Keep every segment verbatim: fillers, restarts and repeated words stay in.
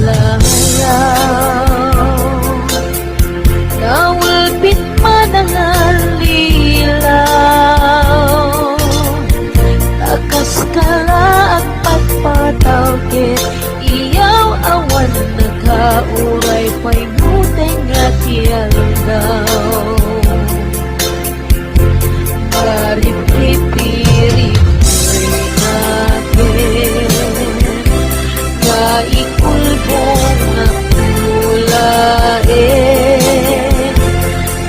Layaw, naulbit manangallilaw, ta kaskala agpatpataw ket iyaw awan nakauray pay buteng nga ti aldaw. Maripripiripuri naken nga ikulbong nga pulaen.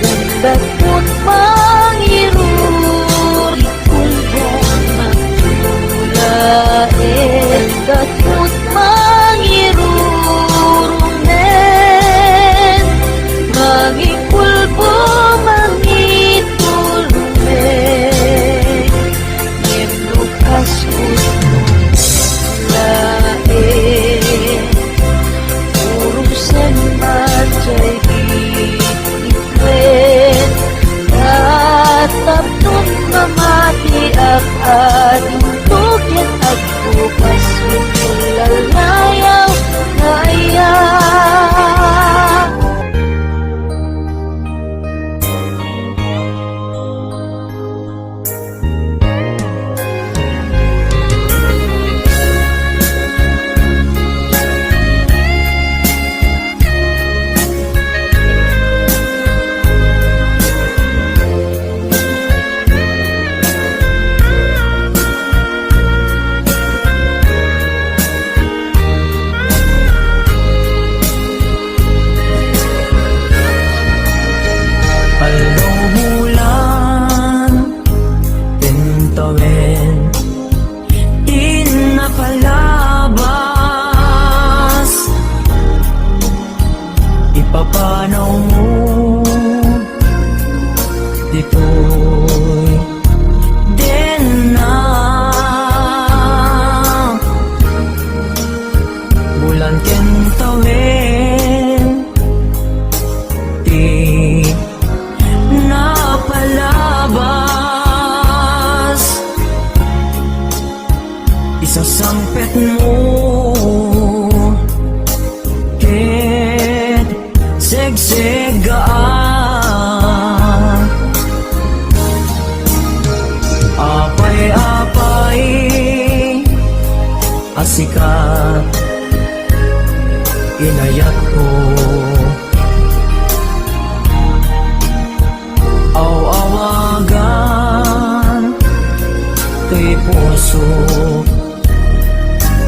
Ganda put mangirur, ikulbong nga pulaen. Ganda put mangirurumen, mangikulbong, mangitulumen. Ngem no kas-, laeng, urusen man jay bitbituen. Tapno mamatiak a dinto ket agbukas, ket lalayaw nga ayak. Aldaw, bulan, ken tawen, ti napalabas, ipapanawmo ditoy denna. Bulan ken tawen, ti napalabas, isasangpetmo ket segsegaak. Apay, apay a sikat inayatko. Aw-awagan toy puso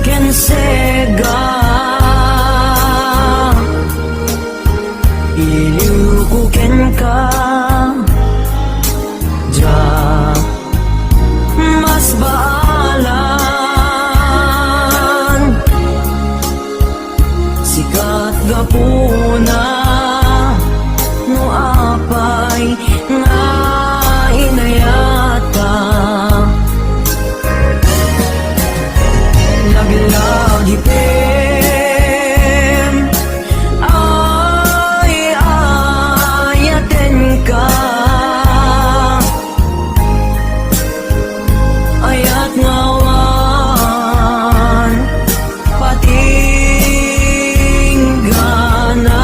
ken sega. Iliwko kenka, diak masbaalan. Sikat gapuna no apay nga inayatka. Laglagipem ay ayatenka. Ayat nga awan patinggana.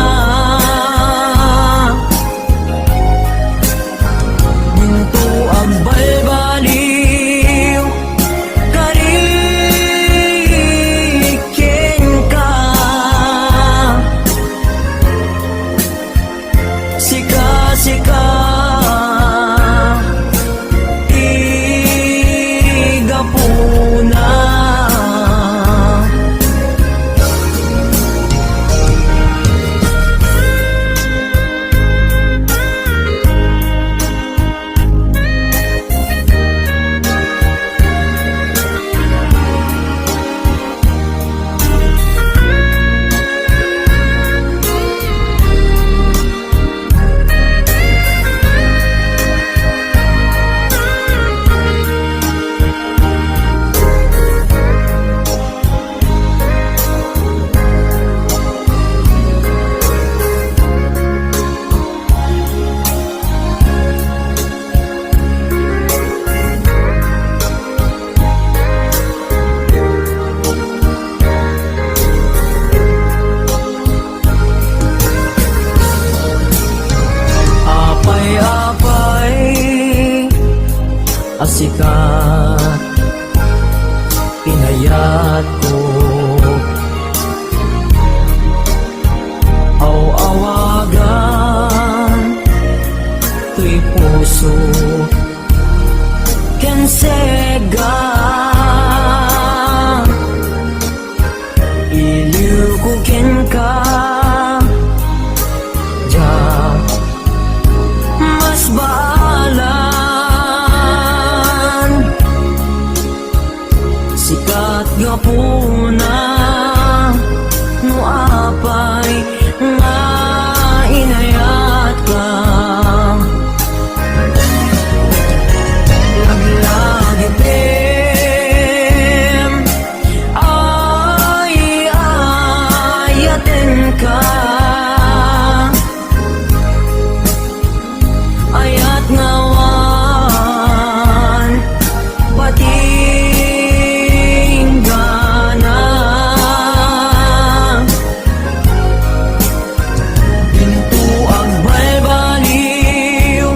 a sikat, inayatko. Aw-awagan toy puso ken sega. Iliwko kenka, dia mas baalan. Sikat gapuna no apay nga inayatka. Laglagipem, ay, ayatenka. Ayat nga awan patinggana. Dinto agbalbaliw,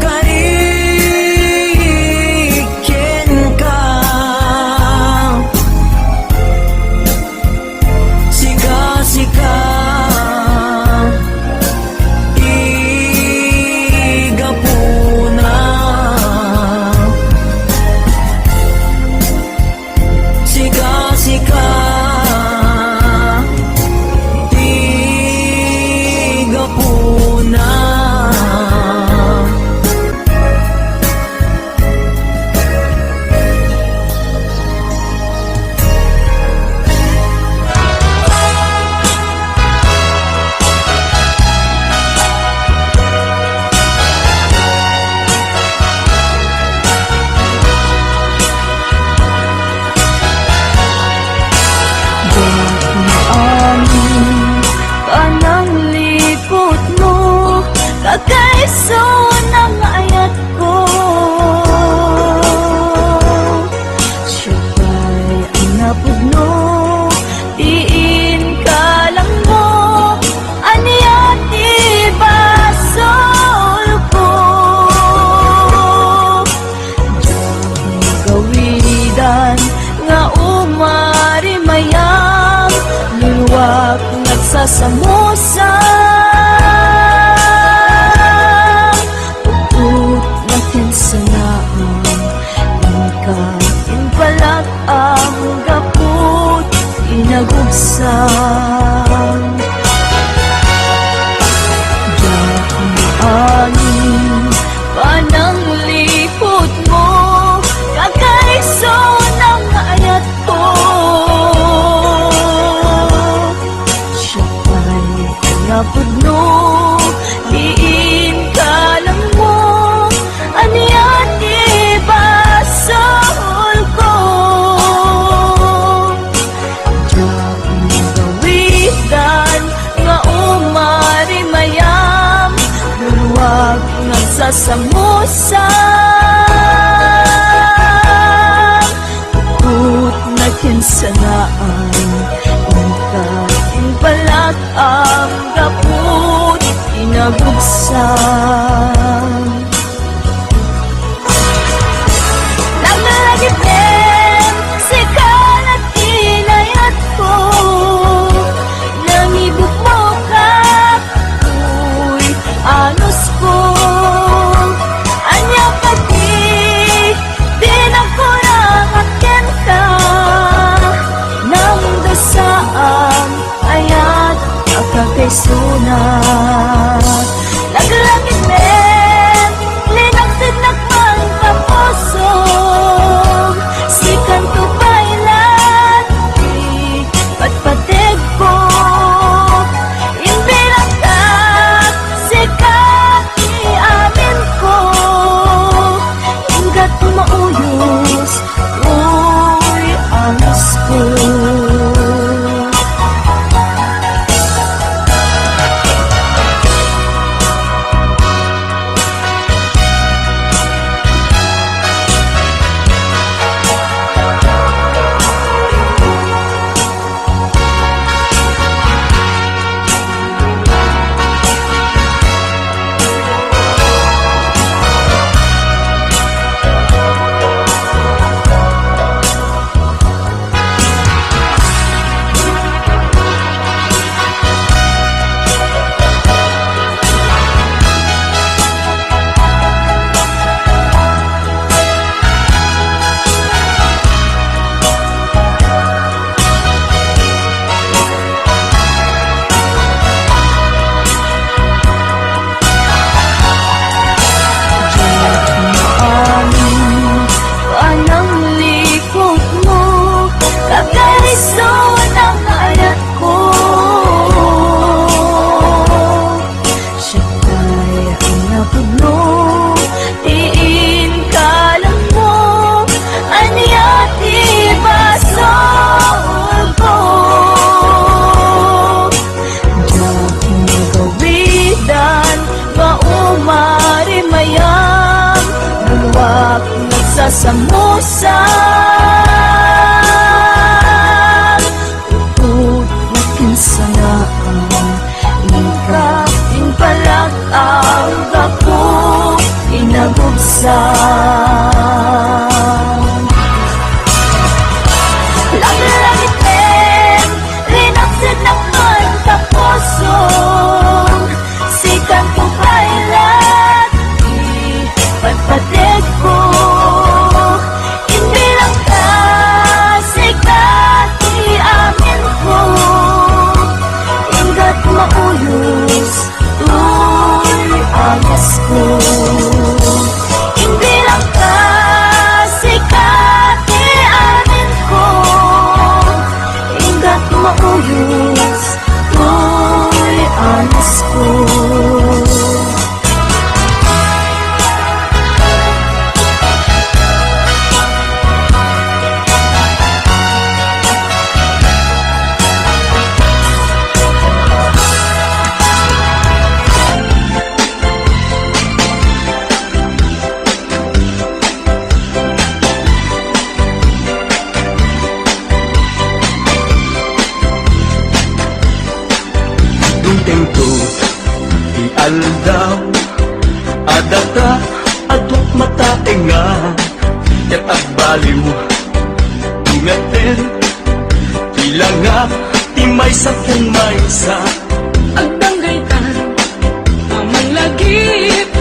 kari kenka. Sika, sika, ti gapuna. Sika, sika, ti gapuna. Dagiti amin panangliputmo, kakaiso nga ayatko. Siak pay a napudno ti inkalangmo, ania ti basolko? Diak magawidan nga umarimayam, luluak nga agsasamusam. Upot nga kinsanaan, inka impalak-am gaput inagubsam. Diak maani panangliputmo, kakaiso nga ayatko. Siak pay a napudno ti inkalangmo, ania ti basolko? Diak magawidan nga umarimayam, luluak nga agsasamusam. Upot nga kinsanaan, inka impalak-am gaput inagubsam. Naglagipem, sika la ti inayatko. Nangibukbukak, uy, anusko. Ania kadi ti nagkurangak kenka? Namdasaam, ayat a kakaisuna. Laglagipem, linagsednak man ka pusok. Sikanto pay la ti patpategko. Imbilangka, sika ti aminko. Inggat mauyos, uy, anusko. Sana inka inpalag-ang gapu inagubsat. Laglagipem, rinapsitnak man ta pusok, sikanto pay la ti padpadegko. Imbilang ta sika ti aminko, inggat mauyos toy angasko. Imbilang ta sika ti aminko, inggat mauyos toy angasko. Dumtengto ti aldaw a data a duak mataengan, ket agbaliw, dumetten ti langa ti maysa ken maysa. Agdanggaytan a manglagip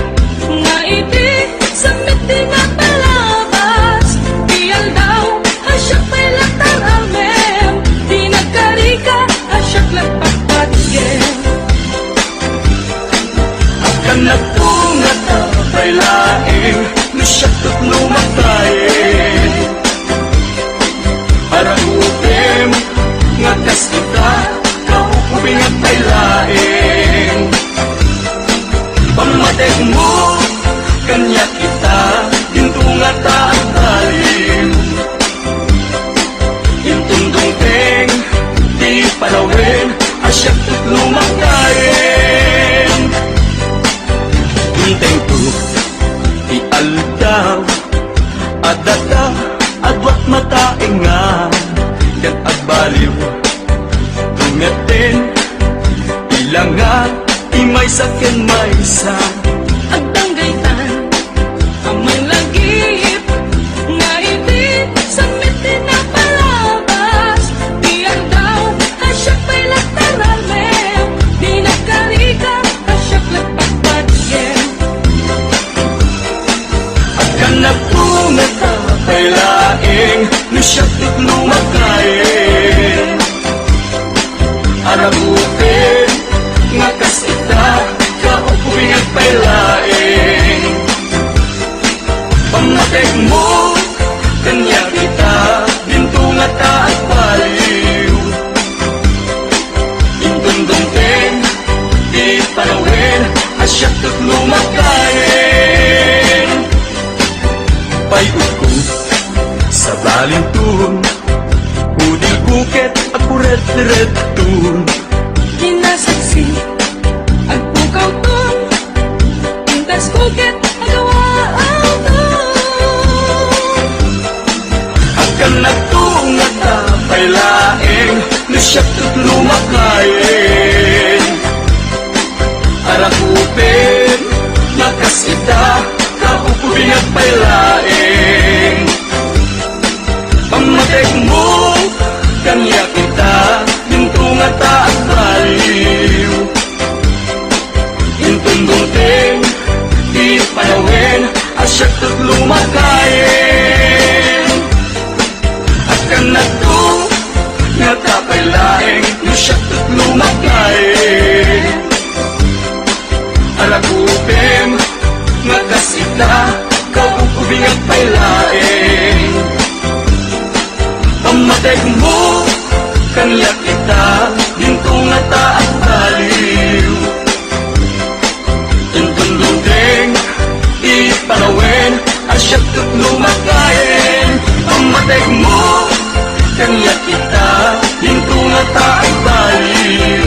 nga idi sammit ti napalabas ti aldaw, a siak pay la taramem, ti nagkarika a siak la patpatgem. Agkannak to nga ta pay laeng no siak ket lumakayen. Aragupem nga kas ita, kaukubingak pay laeng. Pammatekmo kaniak ita, dinto ngata agbaliw. Inton dumteng ti panawen a siak ket lumakayen. Dumtengto ti aldaw a data a duak mataengan, ket agbaliw, dumetten ti langa ti maysa ken maysa. Agdanggaytan a manglagip nga idi sammit ti napalabas ti aldaw, a siak pay la taramem, ti nagkarika a siak la patpatgem. Agkannak to nga ta pay laeng no siak ket lumakayen. Aragupem nga kas ita, kaukubingak pay laeng. Pammatekmo kaniak ita, dinto ngata agbaliw. Inton dumteng ti panawen a siak ket lumakayen. Payutko, sabalinton, udilko ket agkuretretton. Kinasaksi, agpukawton, intasko ket agawaawton. Agkannak to nga ta pay laeng no siak ket lumakayen. Aragupem nga kas ita, kaukubingak pay laeng. Pammatekmo kaniak ita, dinto ngata agbaliw. Inton dumteng ti panawen a siak ket lumakayen. Agkannak to nga ta pay laeng no siak ket lumakayen. Aragupem nga kas ita, kaukubingak pay laeng. Pammatekmo kaniak ita, dinto ngata agbaliw. Inton dumteng ti panawen a siak ket lumakayen. Pammatekmo kaniak ita, dinto ngata agbaliw.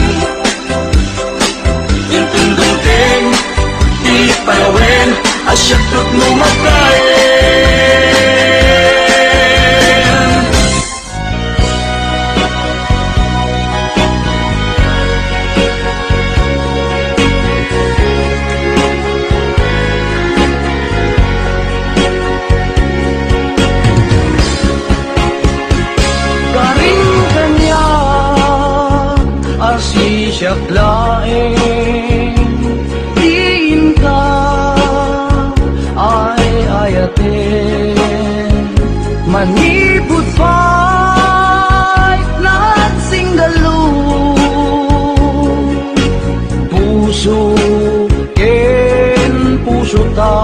Inton dumteng ti panawen a siak ket lumakayen. Siak laeng ti inka ay-ayaten. Manipud pay nagsinggalu, puso ken pusota.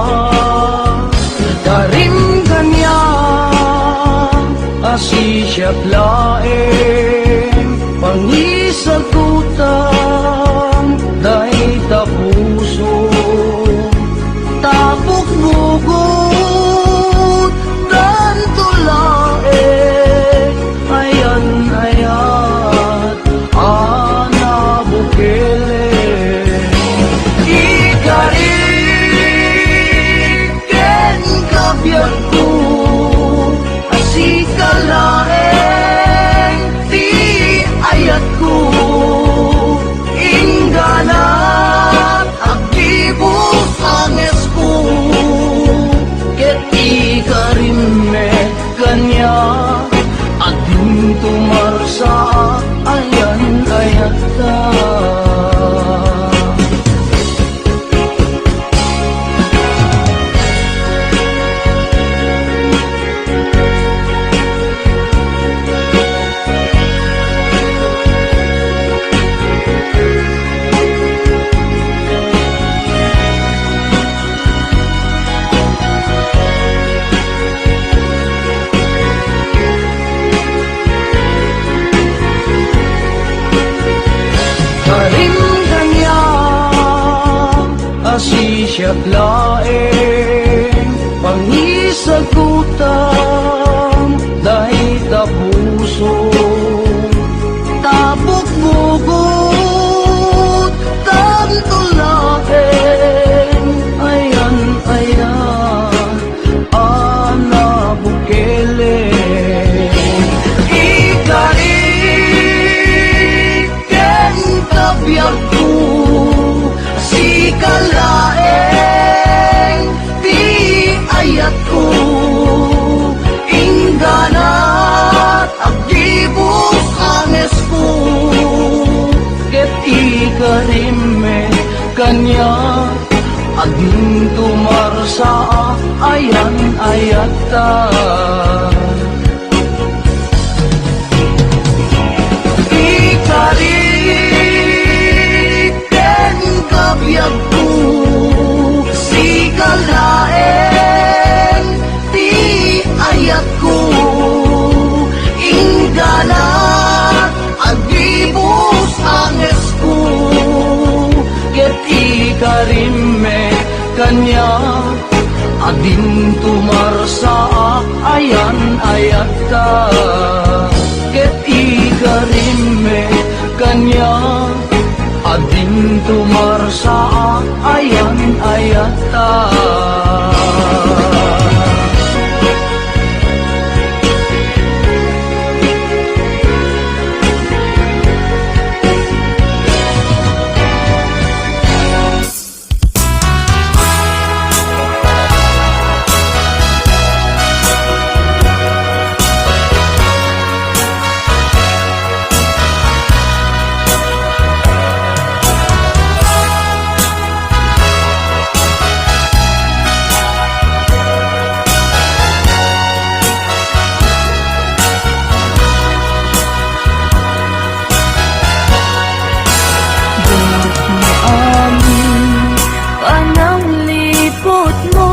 Karim kaniak a sisiak laeng pangisagutam dayta puso. Tapok bugod tanto laeng ayan-ayat a nabukelen. Ikarik kenka biagko, a sika laeng ti ayatko. Ingganak agdibus angesko, ket ikarimmek kaniak, adinto marsaak ayan-ayatta. Karim kaniak a sisiak laeng pangisagutam dayta puso. Tapok bugod tanto laeng ayan-ayat a nabukelen. Ikarik kenka biagko, sika laeng ti ayatko. Ingganak agdibus angesko, ket ikarimmek kaniak, adinto marsaak ayan-ayatta. Ikarik kenka biagko, sika laeng ti ayatko. Ingganak agdibus angesko, ket ikarimmek kaniak, adinto marsaak ayan-ayatta. Ket ikarimmek kaniak, adinto marsaak ayan-ayatta. Dagiti amin panangliputmo,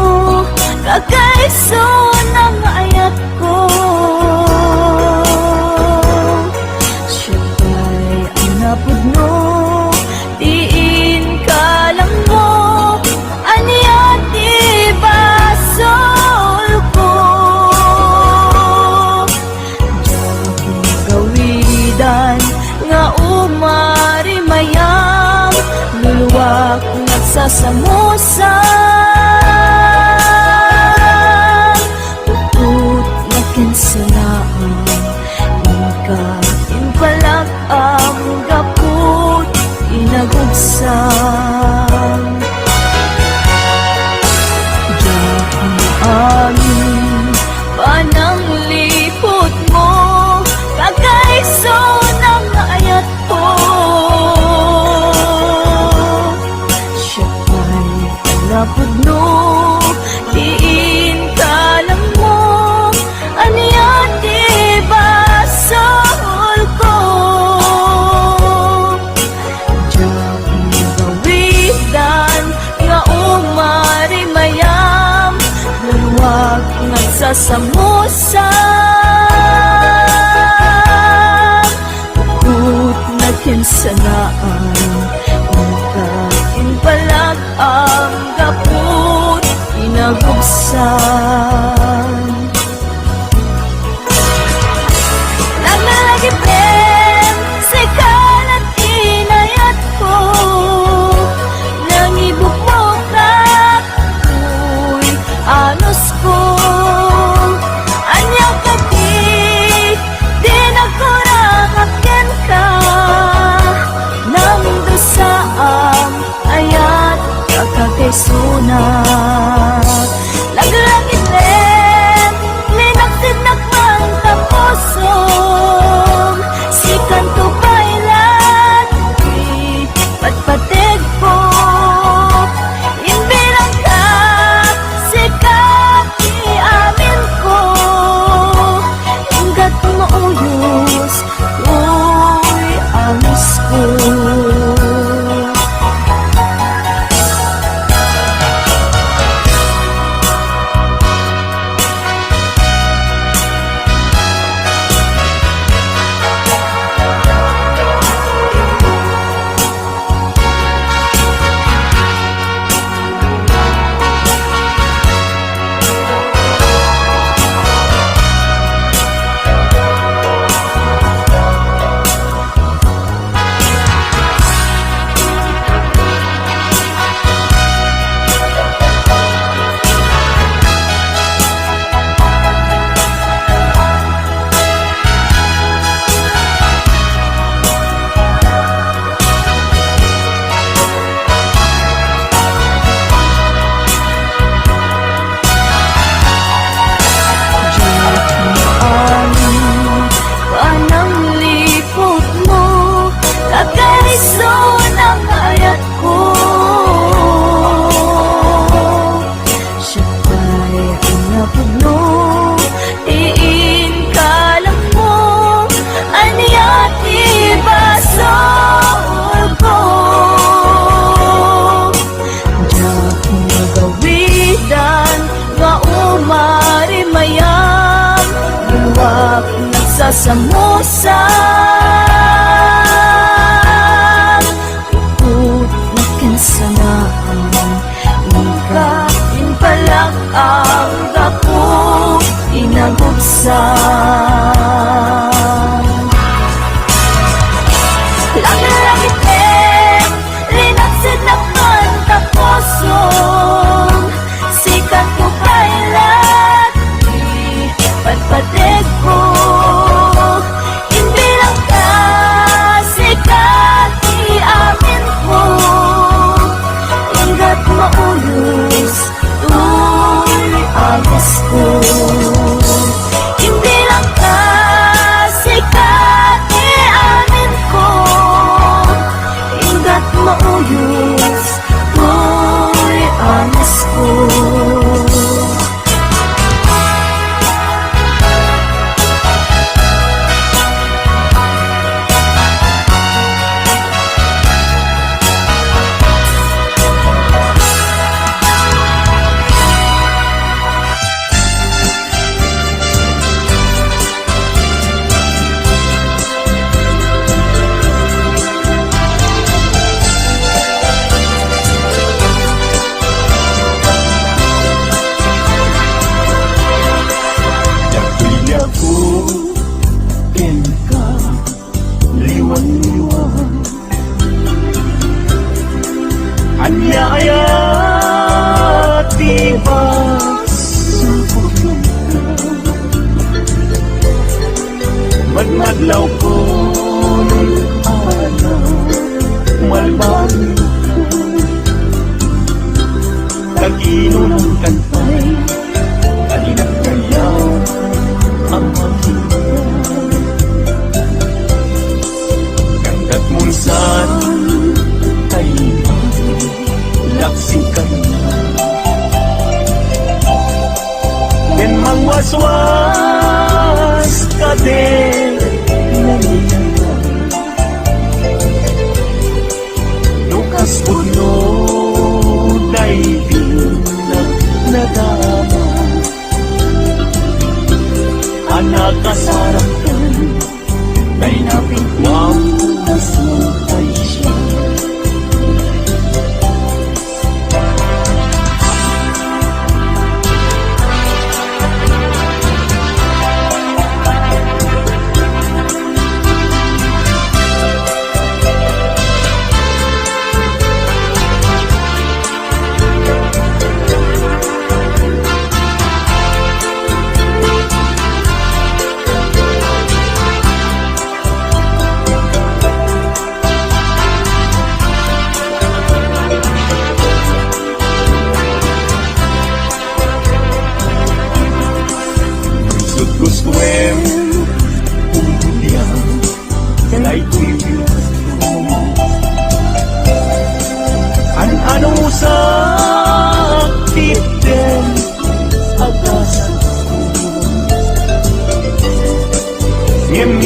kakaiso nga ayatko. Siak pay a napudno ti inkalangmo, ania ti basolko? Diak nagawidan nga umarimayam, luluak nagsasamusan. Pupot nga kinsanaan, inka impalak-am gapu ti nagubsam. Diak maamin panangliputmo, kakaiso nga ayatko. Samusan, putna ken sanaam, inka inpalag-am gapu ti nagubsan. Naglagipen, sika la ti inayatko, nangibukbokak, uy, anusko. Ania kadi ti nagkurakak kenka, nang dusaam, ayat, pagkakaisunak. Laglagipem, linaksidnak man ta pusom, sikanto pay la ti patpategko. Imbilangka, sika ti aminko, inggat mauyos, uy, anusko. Diak maamin, panangliputmo, kakaisunang ayatko. Siak pay a napudno ti inkalakmo, ania ti basolko? Diak magawidan nga umarimayam, duak nagsasamusan. Putna ken sanaam, inka inpalag-am gapu ti nagubsan. Laglagipem, linaksidnak man ta pusom, sikanto pay la ti patpategko. Imbilangka, sika ti aminko, inggat mauyos, uy, anusko. Imbilangka, sika ti aminko, inggat mauyos, uy, anusko. Daguyako kenka, liwan-liwan. Ania aya ti basapulka? Madmadlawko no adda malbaliwka. Kaginunam kantay, kalinagkaya a makita. Kandat mo saan tayo laksikan. Ken mangwaswas ka de, no kas pudno daydi na-, nadama.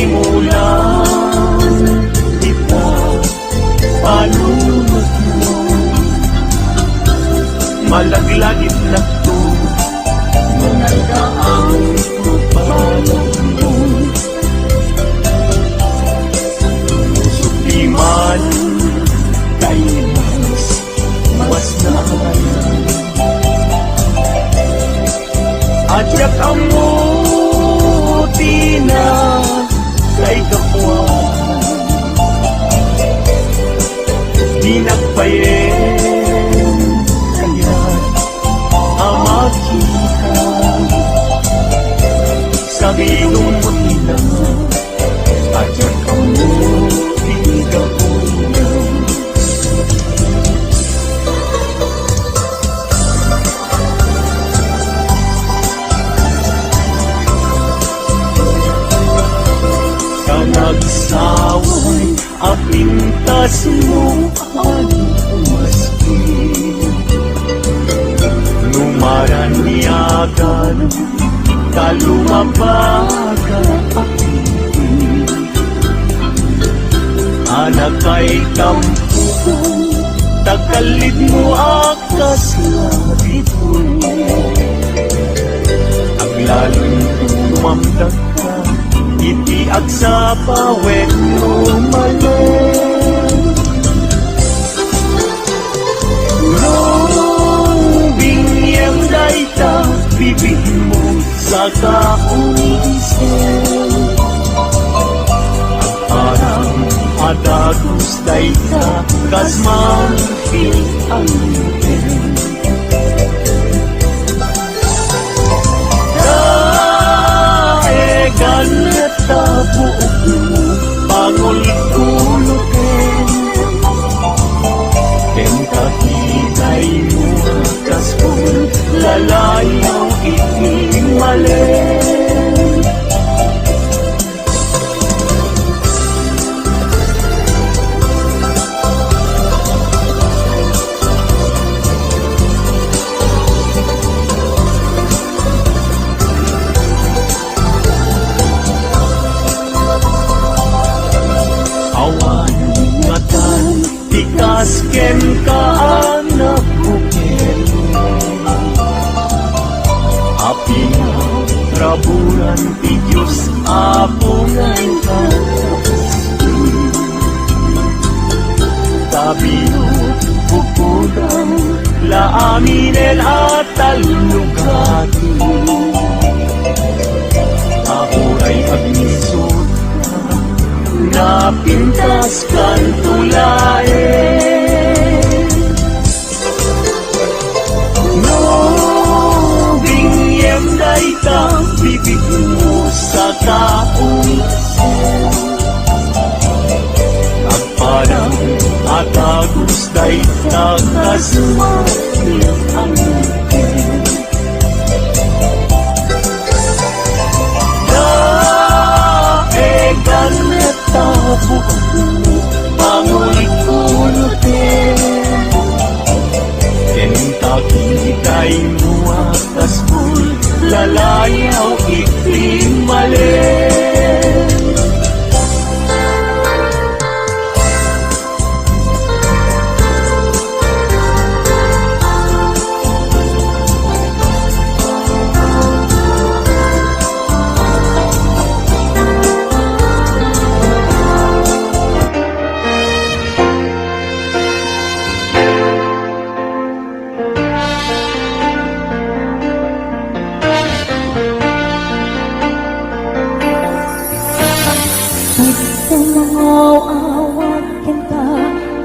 Imulan ita panunotmo. Malaglagip lakto no nagdaang panunotmo. Pusok di man kaimas mas naayan. Diak ammo ti nakaikapuan. Di nagpayen kaniak a makita. Sabiton mo ti na Ajakmo ti gapuna. Kanagsaway a pintasmo. Maski no maraniagan ta lumabaga a pipi, anakay tampukan ta kallidmo a kasla ditoy. Aglalon no mamdakka iti agsapa wenno malen. No biniem dayta bibigmo saka umisem. Aram a dagus dayta kas mangpil-angpil. Daegan ta buokmo, pangulkuloten. Ken kakitaymo a kas pul, lalayaw iti malen. Awan ngatan ti kas kenka a nagbukel. A pinagraburan ti Dios Apo nga inka. Tabi no pupudang la aminen a talnogati. Uray agnisot napintas kanto laeng. No biniem dayta bibigmo saka umisem. Agparang a dagus dayta kas mangpil-angpil. Daegan ta buokmo, pangulkuloten. Ken kakitaymo a kas pul, lalayaw iti malen. Iti nangaw-awat kenta,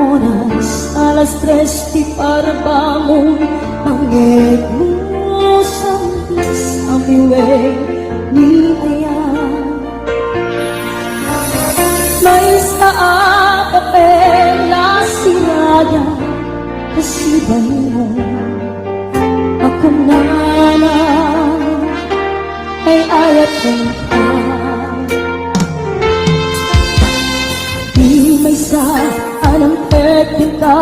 oras alas tres ti parbangon, pangngegmo, sambis a miweng ni ayan. Maysa a papel a sirada, kasibanmo a kunana, ay ayat kenta. Di maysa a nangted kenta,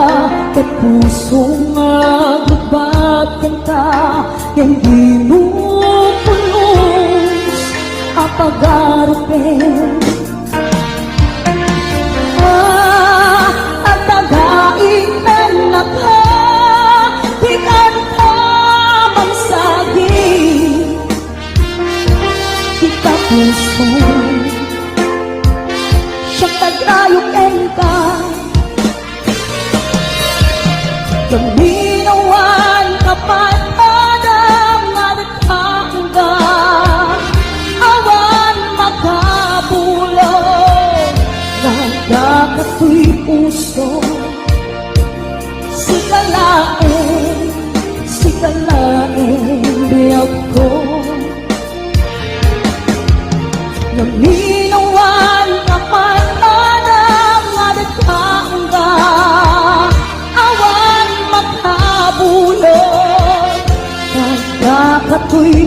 ket puso nga agrubbat kenta, ken dimo pulos a pagarupen.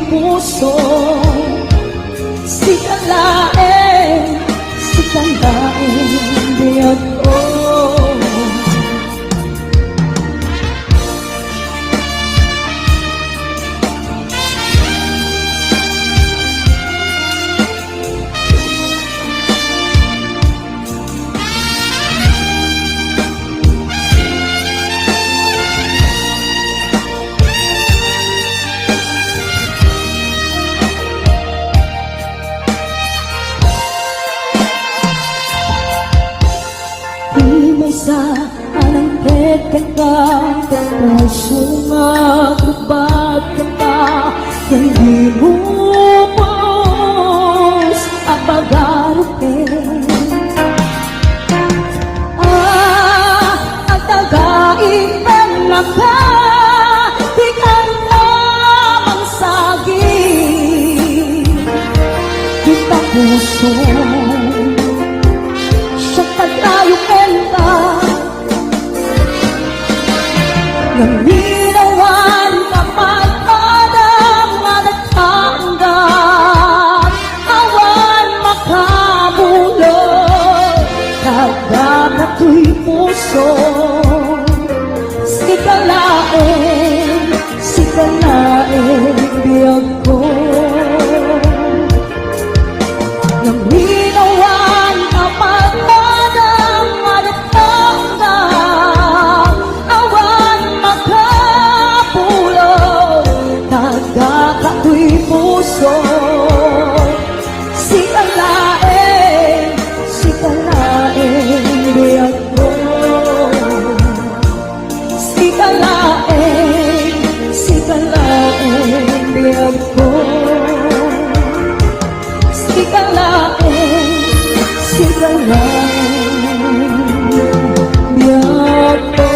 puso, sika laeng, sika laeng, biag ko. Di maysa a nangted kenka, puso nga agrubat kenka, ken di mo puos a pagarupen. Ah, agtagaipennaka, di kanta mangsagi. Kita puso, siak agtayo kenka. Ngem ni awan ka pagpadam nga nagtanggal, awan makabulo, kadaka toy puso. Sika laeng, sika laeng, biag ko. Ngem ni awan ka pagpadam nga nagtanggal, awan makabulo, kadaka toy puso. Sika laeng, sika laeng, biag ko. Sika laeng, sika laeng, biag ko. Sika laeng, sika laeng, biag ko.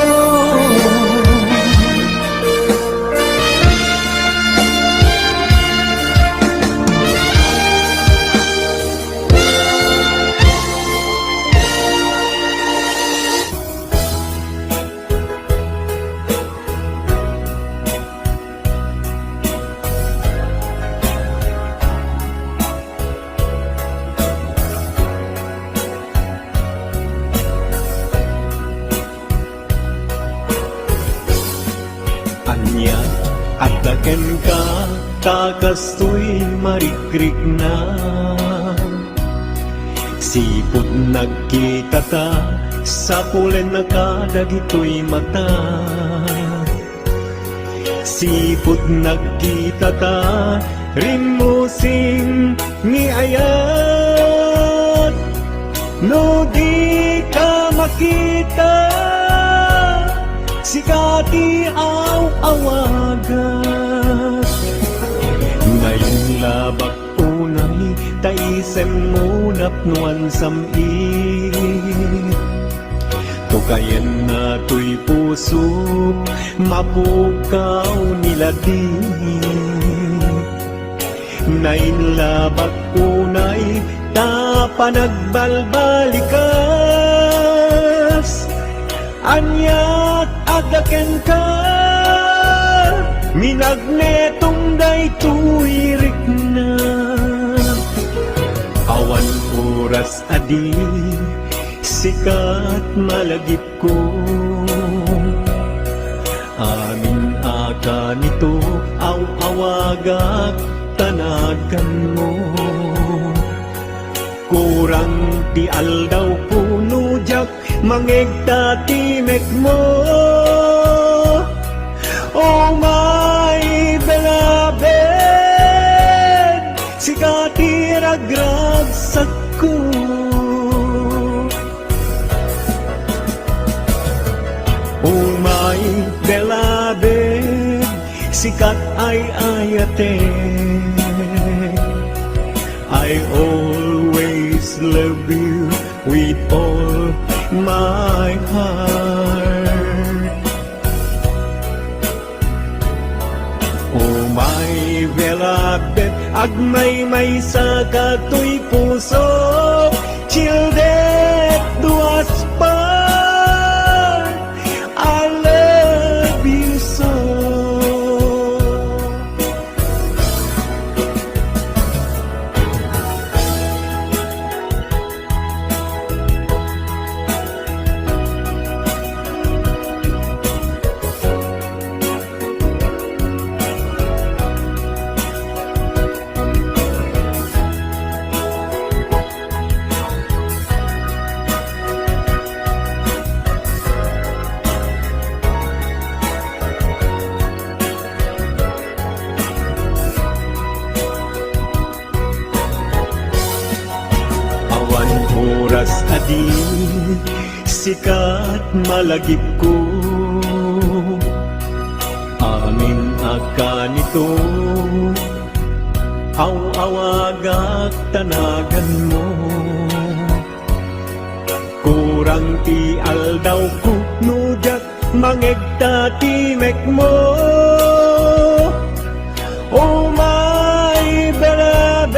Ania, adda kenka, ta kastoy marikrikna. Sipud nagkitata, sapulennaka dagitoy mata. Sipud nagkitata, rimmusing ni ayat. No dika makita, sika ti aw-awagak. Ngayon labak unay, ta isemmo napnuan sam-it. Tukayenna toy puso, mapukaw ni ladi. Nainlabak unay ta panagbalbalikas. Aniat adda kenka, minagnetom daytoy rikna. Awan oras a di sika ti malagipko. Amin a kanito, aw-awagak ta naganmo. Kurang ti aldawko no diak mangngeg ta timekmo. Oh my beloved, sika ti ragragsakko. Oh my beloved, sika ti ay-ayatek. I always love you with all my heart. Oh my beloved, agmaymaysa ka toy puso, till death do us part. I love you so. Di sikat malagipko, amin a kanito, aw-awagak tanaganmo. Kurang ti aldawko no diak mangegta ti mekmo. Oh my beloved,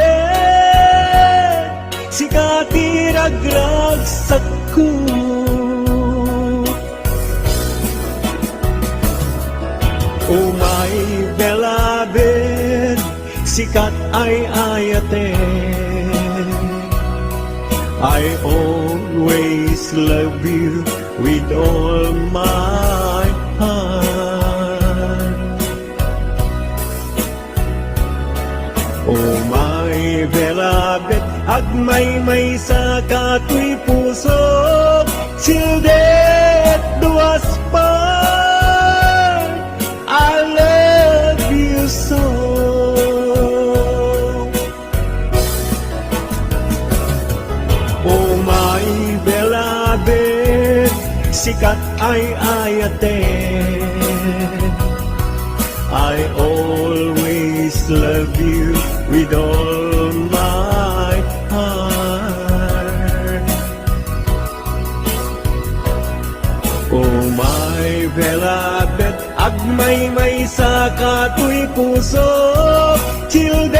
sika ti ragragsakko. Oh my beloved, sikat ay ayaten. I always love you with all my heart. Oh my beloved, agmaymaysa ka toy puso, till death do us part. I love you so. Oh my beloved, sikat ay ayaten. I always love you with all my heart. Oh my beloved, agmaymaysa ka toy puso, till